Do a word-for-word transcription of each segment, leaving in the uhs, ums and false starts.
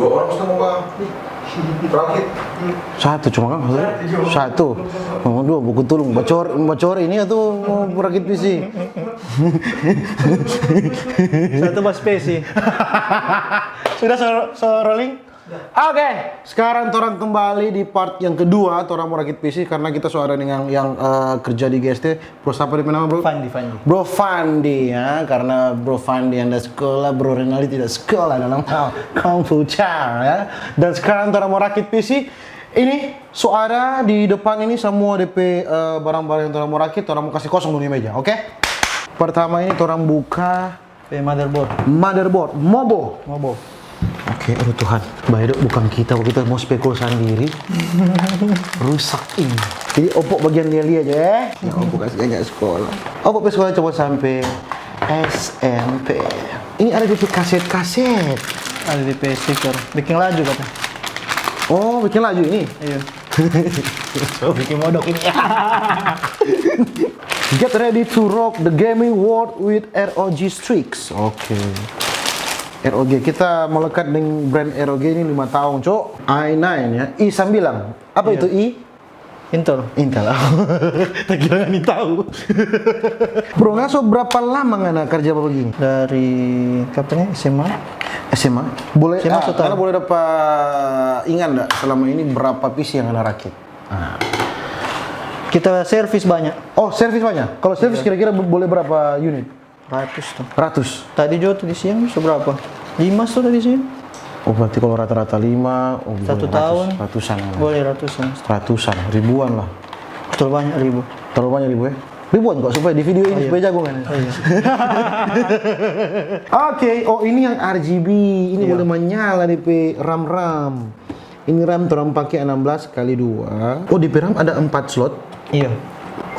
Dua orang sudah mau ka rakit. Satu cuma kan, satu. Satu. Oh, dua buku tulung. Bocor, bocor ini atau mau rakit P C? Satu bas P C. Sudah so, so rolling? Oke, sekarang torang kembali di part yang kedua, torang mau rakit P C karena kita so ada dengan yang, eh, kerja di G S T. Bro, siapa dia nama, bro? Fandi, Fandi. Bro Fandi, ya, karena Bro Fandi yang ada sekolah, Bro Renaldi tidak sekolah dalam hal komputer, ya. Dan sekarang torang mau rakit P C. Ini so ada di depan ini semua D P, eh, barang-barang yang torang mau rakit, torang mau kasih kosong dunia meja, oke? Pertama ini torang buka P motherboard. Motherboard, mobo. Mobo. Oke, aduh Tuhan. Bae dok, bukan kita, kita mau spekul sandiri. Rusak ini. Jadi opo bagian lia-lia aja, eh. Ya, opo kasih aja sekolah. Opo pe sekolah coba sampe S M P. Ini ada di kaset-kaset. Ada di pe stiker. Bikin laju katanya. Oh, bikin laju ini? Iya. So, bikin modok ini. Get ready to rock the gaming world with R O G Strix. Oke. R O G, kita melekat dengan brand R O G ini lima tahun, Cok. i nine ya, i sembilan. Apa itu i? Intel. Intel. Tak kira ni tahu. Bro, ngana so berapa lama ngana kerja begini? Dari kapan ya? S M A? S M A? Boleh, S M A ah, so tahu. Ngana boleh dapa ingat ndak selama ini berapa P C yang ngana rakit? Ah. Kita servis banyak. Oh, servis banyak? Kalau servis kira-kira bo-, boleh berapa unit? Ratus tuh. Ratus? Tadi jo tuh di siang so berapa? Lima tuh tadi siang. Oh, berarti kalau rata-rata lima, oh, satu boleh ratus, tahun, ratusan lah. Boleh ratusan. Ratusan, ribuan lah. Terlalu banyak ribu. Terlalu banyak ribu ya? Ribuan kok, supaya di video ini, oh, iya, supaya jago kan? Oh, iya. Oke, oh, ini yang R G B. Ini, iya, boleh menyala depe RAM-RAM. Ini RAM torang pake enam belas kali dua. Oh, depe RAM ada empat slot? Iya.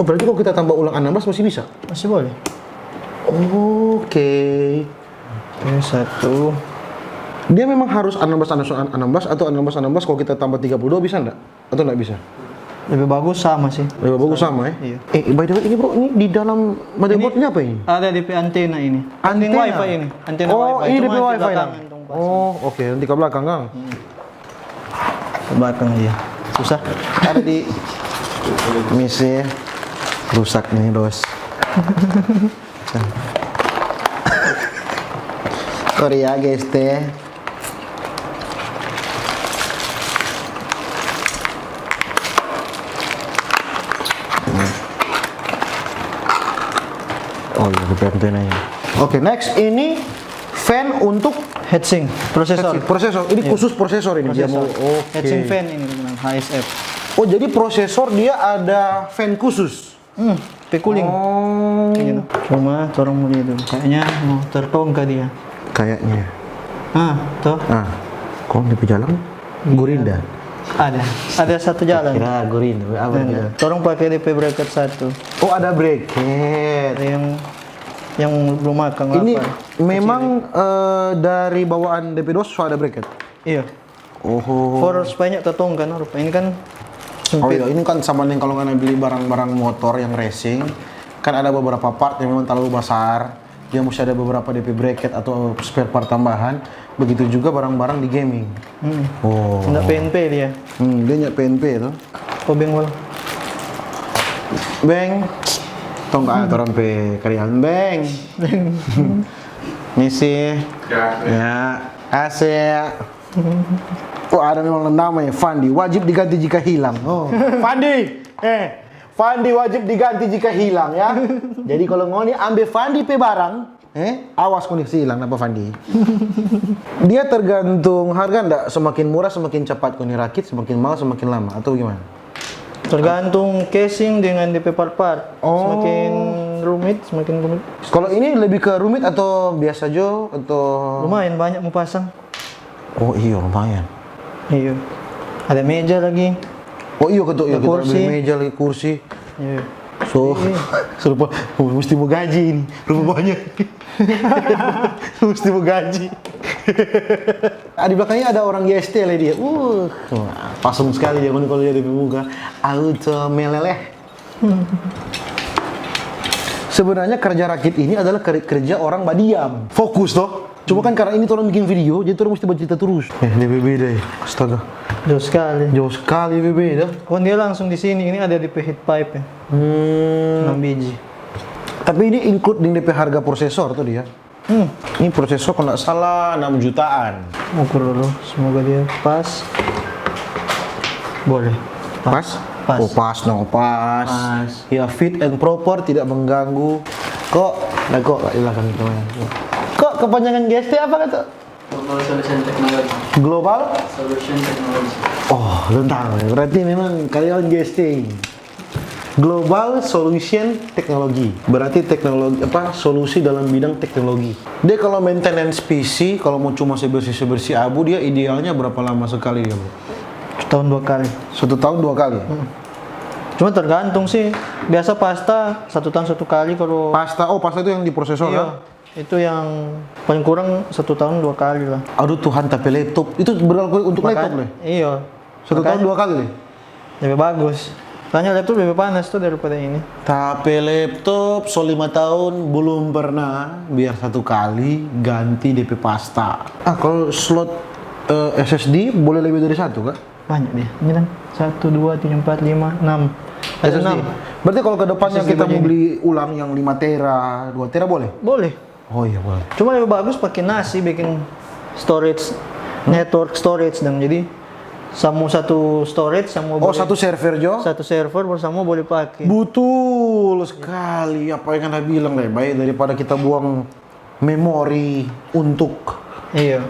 Oh, berarti kalau kita tambah ulang enam belas masih bisa? Masih boleh. Oke. Oke, satu. Dia memang harus enam belas, enam belas atau enam belas, enam belas, kalau kita tambah tiga puluh dua bisa ndak? Atau ndak bisa? Lebih bagus sama sih. Lebih bagus sama, ya? Iya. Eh, by the way, ini, bro, ini di dalam motherboard ini apa ini? Ada depe antena ini. Antena? Antena wifi ini. Antena wifi. Oh, ini depe wifi, nah. Cuma di belakang yang tong pasang. Oh, oke, nanti ke belakang, Kang. Hmm. Ke belakang dia. Susah. Ada di misi rusak nih, dos. Sorry ya, guys, teh. Oh iya, depe antenanya. Oke, next ini fan untuk heatsink, prosesor. Heatsink, prosesor. Ini khusus prosesor ini, dia mau, oke. Heatsink fan ini, dengan H S F. Oh, jadi prosesor dia ada fan khusus? Hmm, pe cooling. Oh. Kayak gitu. Cuma torang mau lia dulu. Kayaknya mau tertongka dia. Kayaknya. Ah, toh? Ah, kong depe jalan? Iya. Gurinda? Ada. Ada satu jalan. Kira Gurinda, apa gitu? Torang pake depe bracket satu. Oh, ada bracket. Ada yang, yang belum makan. Ini apa? Memang, eh, dari bawaan depe dos so ada bracket? Iya. Oho. For supaya nyanda tatong kan, rupa ini kan sempit. Oh iya, ini kan sama deng kalau ngana beli barang-barang motor yang racing, kan ada beberapa part yang memang terlalu besar, dia mesti ada beberapa depe bracket atau spare part tambahan. Begitu juga barang-barang di gaming. Hmm. Oh. Nggak P N P dia. Hmm, dia nggak P N P tuh. Obeng wal. Beng. Tong ka torang pe karyawan, Beng. Misi. Ya. Ya, A C. Oh, ada memang nama ya, Fandi. Wajib diganti jika hilang. Oh. Fandi, eh, Fandi wajib diganti jika hilang ya. Jadi kalau ngoni ambe Fandi pe barang, eh, awas ngoni kasi hilang napa Fandi. Dia tergantung harga ndak, semakin murah semakin cepat ngoni rakit, semakin mahal semakin lama, atau gimana? Tergantung casing dengan depe part-part. Oh. Semakin rumit, semakin rumit. Kalau ini lebih ke rumit atau biasa jo atau? Lumayan banyak mau pasang. Oh iyo, lumayan. Iyo. Ada meja lagi. Oh iyo, ketuk, iyo, ada kita kursi. Ada meja lagi, kursi. Iyo. So, iya. Serupa, oh, mesti mau gaji ini. Rupa banyak. Mesti mau gaji. Ah, di belakangnya ada orang G S T lah dia. Uh, pasung sekali dia kalau dia di muka. Auto meleleh. Sebenarnya kerja rakit ini adalah ker-, kerja orang badiam. Fokus, toh. Cuma kan karena ini torang bikin video, jadi torang musti bacerita terus. Eh, dia bebeda ya, astaga. Jauh sekali. Jauh sekali bebeda. Kong dia langsung di sini, ini ada di heat pipe ya. Hmm. Enam biji. Tapi ini include deng depe harga prosesor tuh dia. Hmm. Ini prosesor kalau nggak salah enam jutaan. Ukur dulu, semoga dia pas. Boleh. Pas? Pas. Oh, pas, no, pas. Pas. Ya, fit and proper, tidak mengganggu. Kok, nah, kok, di belakang itu, ya. Kok kepanjangan G S T apa kata? Global Solution Technology. Global? Solution Technology. Oh, lu tahu ya. Berarti memang kalian G S T ini. Global Solution Technology. Berarti teknologi apa? Solusi dalam bidang teknologi. Dia kalau maintenance P C, kalau mau cuma sebersih-sebersih abu, dia idealnya berapa lama sekali dia, Bu? Setahun dua kali. Satu tahun dua kali? Hmm. Cuma tergantung sih. Biasa pasta satu tahun satu kali kalau. Pasta, oh, pasta itu yang di prosesor, iya, kan? Itu yang paling kurang satu tahun dua kali lah. Aduh Tuhan, tapi laptop itu berlaku untuk laptop, leh? Iya. Satu tahun dua kali, leh? Lebih bagus. Soalnya laptop lebih panas tuh daripada ini. Tapi laptop so lima tahun belum pernah biar satu kali ganti depe pasta. Ah, kalau slot, eh, S S D boleh lebih dari satu, kah? Banyak dia. Ini kan satu, dua, tiga, empat, lima, enam. Ada enam. S S D. Berarti kalau ke depannya kita mau beli ulang yang lima tera, dua tera boleh? Boleh. Oh iya, boleh. Cuma lebih bagus pakai nasi bikin storage, network storage dong. Jadi, samua satu storage, samua boleh. Oh, satu server jo? Satu server, baru samua boleh pakai. Betul sekali apa yang Anda bilang, leh. Baik daripada kita buang memori untuk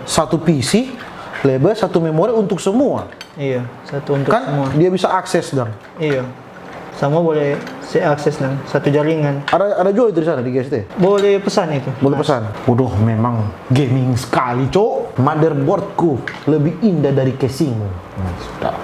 satu P C, lebe satu memori untuk semua. Iya, satu untuk semua. Kan dia bisa akses dong. Iya. Samua boleh se akses dong, satu jaringan. Ada, ada jual itu di sana, di G S T? Boleh pesan itu. Boleh pesan. Waduh, memang gaming sekali, Cok. Motherboardku lebih indah dari casingmu. Nah, sudah.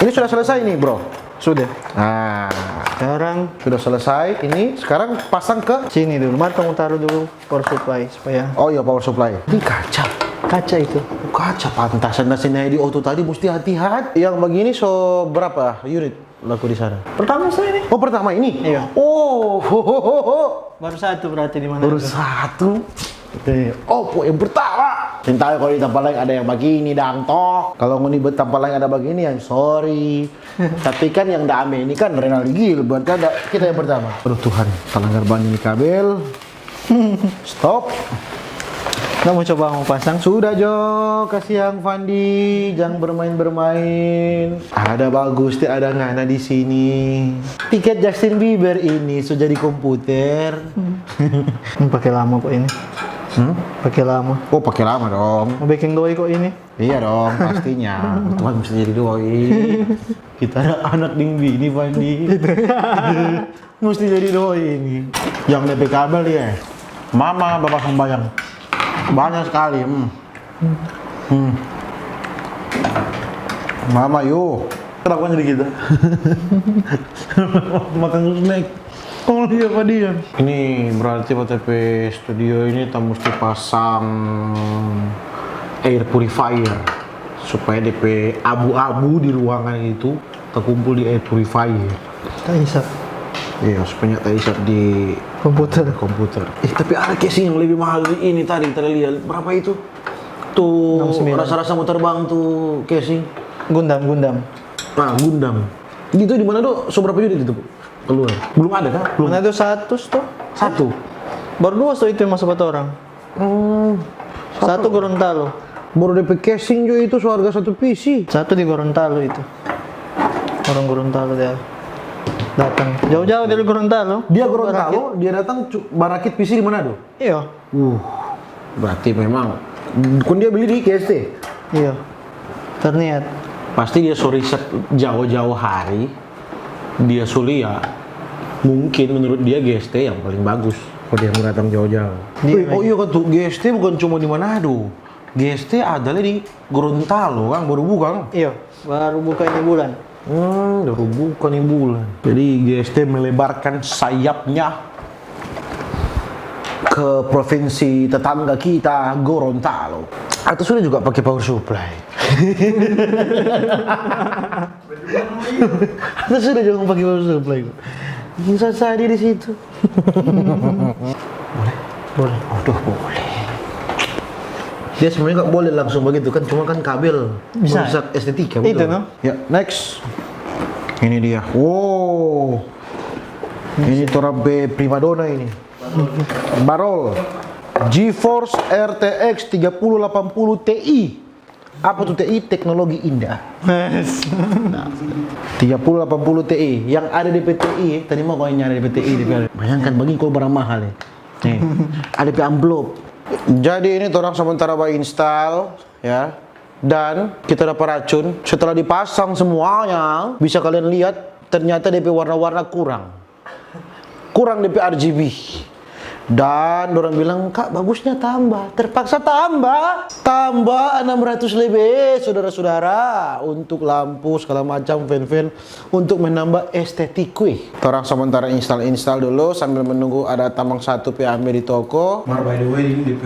Ini sudah selesai nih, Bro. Sudah. Nah. Sekarang sudah selesai. Ini sekarang pasang ke sini dulu. Mar tong taruh dulu power supply supaya. Oh iya, power supply. Ini kaca. Kaca itu. Kaca, pantasan nasi naik di auto tadi mesti hati-hati. Yang begini so berapa unit laku di sana? Pertama saya ini. Oh, pertama ini? Iya. Oh, ho, ho, ho, ho. Baru satu berarti di mana? Baru satu. Oke, opo yang pertama? Entah kalau di tempat lain ada yang begini dang toh. Kalau ngoni buat tempat lain ada begini, I'm sorry. Tapi kan yang dame ini kan Renal Gilbert, kan da-, kita yang pertama. Aduh Tuhan, talanggar ban ini kabel. Stop. Nah, mau coba mau pasang. Sudah jo, kasiang Fandi, jang bermain-bermain. Ada bagus, ti ada ngana di sini. Tiket Justin Bieber ini so jadi komputer. Hmm. Ini pakai lama kok ini. Hmm? Pakai lama. Oh, pakai lama dong. Mau bikin doi kok ini. Iya dong, pastinya. Tuhan bisa jadi doi. Kita ada anak ding bini, Fandi. Mesti jadi doi ini. Yang depe kabel dia. Mama, Bapak sembayang. Banyak sekali. Hmm. Hmm. Mama, yo. Kenapa jadi kita? Makan snack. Oh, iya, apa dia? Ini berarti P T P Studio ini kita mesti pasang air purifier supaya depe abu-abu di ruangan itu takumpul di air purifier. Taisap. Iya, supaya taisap di komputer. Komputer. Eh, tapi ada casing yang lebih mahal dari ini tadi, kita lihat. Berapa itu? Tuh, enam sembilan. Rasa-rasa mau terbang tuh casing. Gundam, Gundam. Nah, Gundam. Itu di mana tuh? So berapa unit itu, Bu? Keluar. Belum ada kah? Belum. Mana itu satu tuh? Satu. Baru dua so itu yang masuk buat orang. Hmm. Satu Gorontalo. Baru depe casing jo itu seharga satu P C. Satu di Gorontalo itu. Orang Gorontalo dia datang. Jauh-jauh dari Gorontalo. Dia Gorontalo, dia datang cu-, barakit P C di Manado. Iya. Uh, berarti memang, kan dia beli di G S T? Iya. Terniat. Pasti dia so riset jauh-jauh hari, dia so lia. Mungkin menurut dia G S T yang paling bagus. Kalau dia mau datang jauh-jauh. Iya, wih, oh iya kan tuh, G S T bukan cuma di Manado. G S T ada lagi di Gorontalo kan, baru buka kan? Iya, baru buka ini bulan. Hmm, baru buka nih bulan. Jadi G S T melebarkan sayapnya ke provinsi tetangga kita, Gorontalo. Atau sudah juga pakai power supply? Atau sudah juga pakai power supply? Bisa saja di situ. Boleh? Boleh. Waduh, boleh. Dia sebenarnya nggak boleh langsung begitu kan, cuma kan kabel bisa merusak estetika, betul? Itu, no? Ya, next. Ini dia. Wow. Ini torang pe primadona ini. Barol. GeForce R T X tiga puluh delapan puluh Ti. Apa tu Ti? Teknologi indah. Nah, tiga puluh delapan puluh Ti. Yang ada di Ti, tadi mau kau yang ada di Ti, di P L. Bayangkan, bagi kau barang mahal ya. Nih, ada di amplop. Jadi ini torang sementara ba install ya. Dan kita dapat racun. Setelah dipasang semuanya, bisa kalian lihat ternyata D P warna-warna kurang. Kurang D P R G B. Dan orang bilang, "Kak, bagusnya tambah." Terpaksa tambah. Tambah enam ratus lebih, saudara-saudara. Untuk lampu, segala macam, fan-fan. Untuk menambah estetik, wih. Torang sementara install-install dulu sambil menunggu ada tambang satu pe ambe di toko. Mar, by the way, ini D P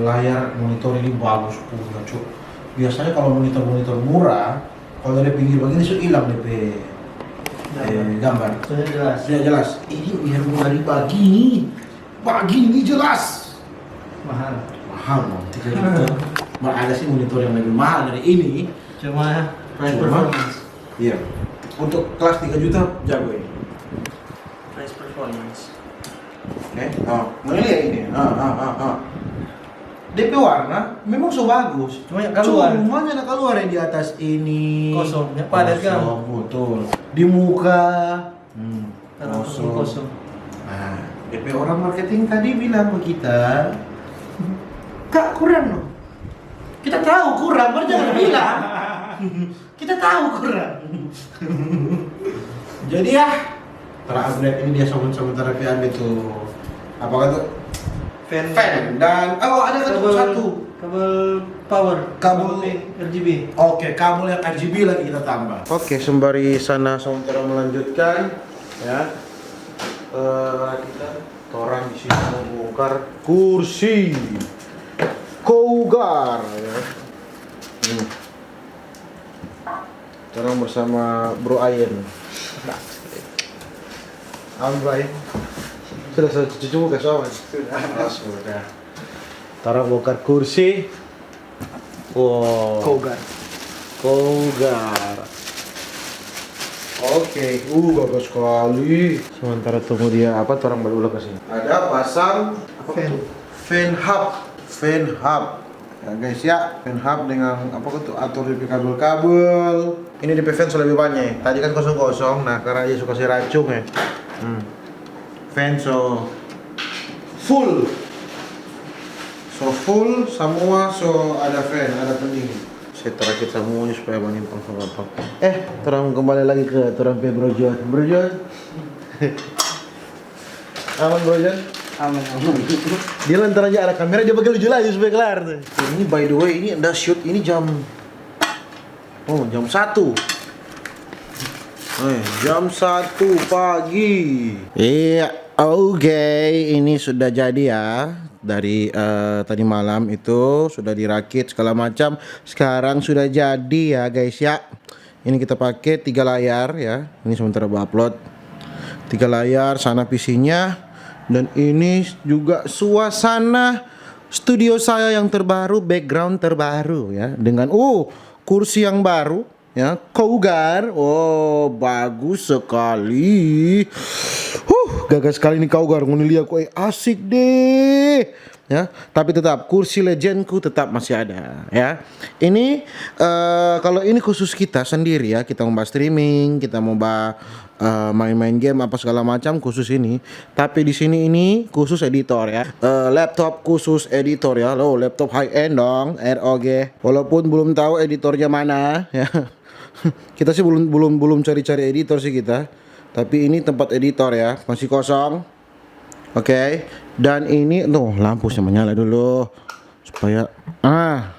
layar monitor ini bagus punya, cuk. Biasanya kalau monitor-monitor murah, kalau dari pinggir begini, so hilang D P, eh, gambar. Sudah jelas. Tidak jelas. Ini biar dari begini, begini jelas. Mahal. Mahal, Bang. Tiga juta. Mar, ada sih monitor yang lebih mahal dari ini. Cuma price performance. Iya. Untuk kelas tiga juta, jago ini. Price performance. Oke, oh, ngeliat ini. Ah, ah, ah, ah. D P warna memang so bagus. Cuma yang keluar. Cuma yang keluar yang di atas ini. Kosong, yang padat kan? Kosong, betul. Di muka. Hmm. Kosong. Kosong. Nah, D P orang marketing tadi bilang ke kita, "Kak, kurang loh." Kita tahu kurang, mar jangan bilang. Kita tahu kurang. Jadi ya, terakhir ini dia sementara P A B tuh. Apa kata? Fan. Fan dan, oh, ada satu. Kabel power. Kabel R G B. Oke, kabel yang R G B lagi kita tambah. Oke, sembari sana sementara melanjutkan ya. Eh, kita torang di sini mau bongkar kursi Cougar ya. Hmm. Torang bersama Bro Ayen. Aman, Bro Ayen? Sudah, sudah cuci muka, so aman? Sudah. Oh, sudah. Torang bongkar kursi. Wow. Cougar. Cougar. Oke, uh, gagah sekali. Sementara tunggu dia apa, torang balik ulang ke sini. Ada pasang apa tuh? Fan hub. Fan hub. Ya, guys, ya, fan hub dengan apa tuh, atur di kabel-kabel. Ini di fan so lebih banyak. Tadi kan kosong-kosong, nah, karena dia suka si racung ya. Hmm. Fan so full. So full, semua so ada fan, ada pendingin. Saya terakhir semuanya supaya manimpang sama apa. Eh, torang kembali lagi ke torang pe Bro John. Bro John. Aman, Bro John? Aman, aman. Dia lantaran ja ada kamera, dia bagel lucu lagi supaya kelar tuh. Ini, by the way, ini nda shoot, ini jam, oh, jam satu. Eh, jam satu pagi. Iya, oke, ini sudah jadi ya. Dari, eh, tadi malam itu sudah dirakit segala macam. Sekarang sudah jadi ya, guys, ya. Ini kita pakai tiga layar ya. Ini sementara ba-upload. Tiga layar, sana P C-nya. Dan ini juga suasana studio saya yang terbaru, background terbaru ya. Dengan, uh, kursi yang baru ya, Cougar. Oh, bagus sekali. Huh, gagah sekali nih Cougar. Ngoni lia ko, eh, asik deh. Ya, tapi tetap kursi legendku tetap masih ada ya. Ini, eh, kalau ini khusus kita sendiri ya, kita mau ba streaming, kita mau ba, eh, main-main game apa segala macam khusus ini. Tapi di sini ini khusus editor ya. Eh, laptop khusus editor ya. Lo laptop high end dong, R O G. Walaupun belum tahu editornya mana ya. Kita sih belum, belum, belum cari-cari editor sih kita. Tapi ini tempat editor ya, masih kosong. Oke, dan ini tuh lampu saya menyala dulu supaya, ah,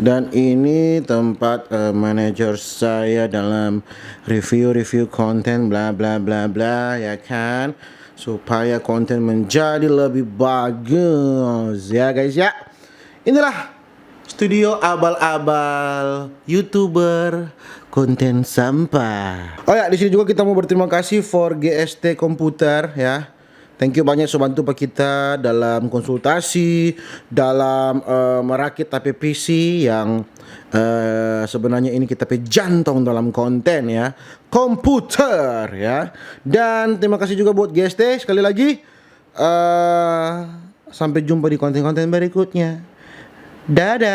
dan ini tempat, eh, manajer saya dalam review-review konten bla bla bla bla ya kan, supaya konten menjadi lebih bagus ya guys ya. Inilah studio abal-abal YouTuber konten sampah. Oh ya, di sini juga kita mau berterima kasih for G S T Komputer ya. Thank you banyak so bantu pa kita dalam konsultasi, dalam, eh, merakit ta pe P C yang, eh, sebenarnya ini kita pe jantong dalam konten ya, komputer ya. Dan terima kasih juga buat G S T sekali lagi. Eh, sampai jumpa di konten-konten berikutnya. Dadah.